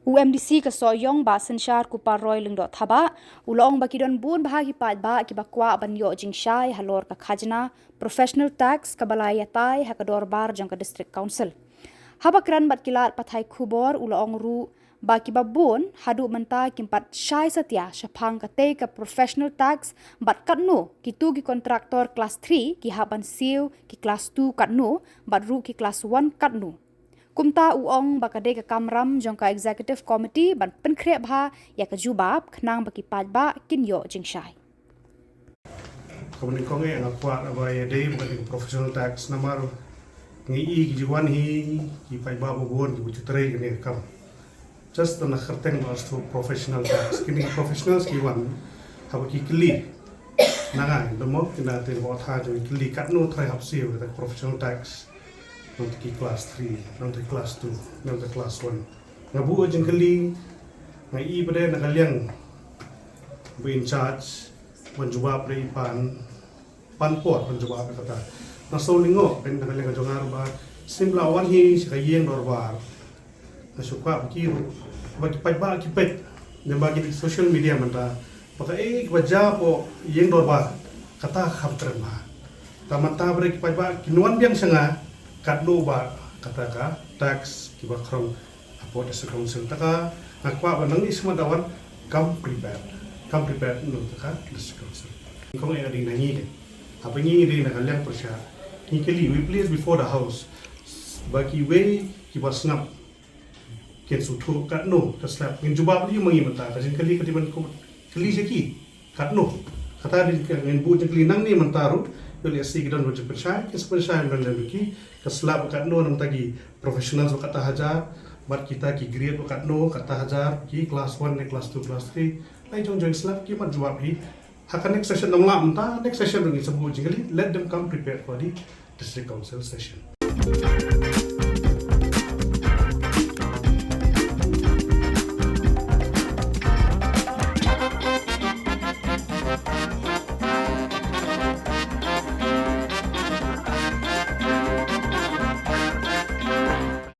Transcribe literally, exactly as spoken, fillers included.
U MDC ka Sohiong Bah Synshar Kupar Roy Lyngdoh Thabah u la ong ba ki don bun bha ki paidbah kiba kwah ban ïoh jingshai halor ka khajna, professional tax kaba la ïatai ha ka dorbar jong ka District Council. Haba kren bad ki lad pathai khubor u la ong ruh ba kiba bun haduh mynta kim pat shai satia shaphang katei ka professional tax bad katno kito ki contractor class three ki hap ban siew ki class two katno bad ruh ki class one katno. Kumta u ong ba ka dei ka kamram jong ka Executive Committee ban pynkhreh bha ïa ka jubab khnang ba ki paidbah kin ïoh jingshai. Ka bani kong e nga kwah ba ïa dei ba ka professional tax namar ngi i ki jiwan hi ki paidbah ba bun ki bu trei kane ka kam. Just na kharteng ba stu professional tax kini professionals ki wan haba ki kli na nga da mo kina te ba tha jong kli katno trai hap siew ka professional tax nang ki class three nang ki class two nang ki class one. Nga bu jingkli nga i ba dei na ka liang ba in charge ban jubab dei pan pan por ban jubab kata. Na so lingo ben na ka liang jong nga ba sim la wan hi si ka ïeng dorbar. Na shu kwah ba ki ba ki paidbah ki peit ne ba ki social media mynta ba ka eh ba ja po ïeng dorbar kata kham trem ha. Ta mynta ba ki paidbah ki nuan biang sha nga katno ba kata ka tax kiba krong hapoh District Council ta ka nga kwah ba nang i sma da wan come prepared come prepared nang ta ka District Council. Kong eh ding na ngi ke apa ngi ding na ka liang pyrshah ngi kali we place before the house ba ki wei kiba sngap kin suthu katno ka slap ngin jubab li ma ngi mynta ka jingkali ka diban ko kali sha ki katno kata din ka ngin bu jingkali nang ni mynta ruh. Yo le si ki don ba jingpyrshah ki pyrshah don le ki ka slap katno nang ta ki professionals ba kata hajar bad kita ki grade ba katno kata hajar ki class one ne class two class three. Lai jong jong slap ki mat jubab hi ha ka next session nang la mynta next session ngi sabu jingkali let them come prepared for the District Council session.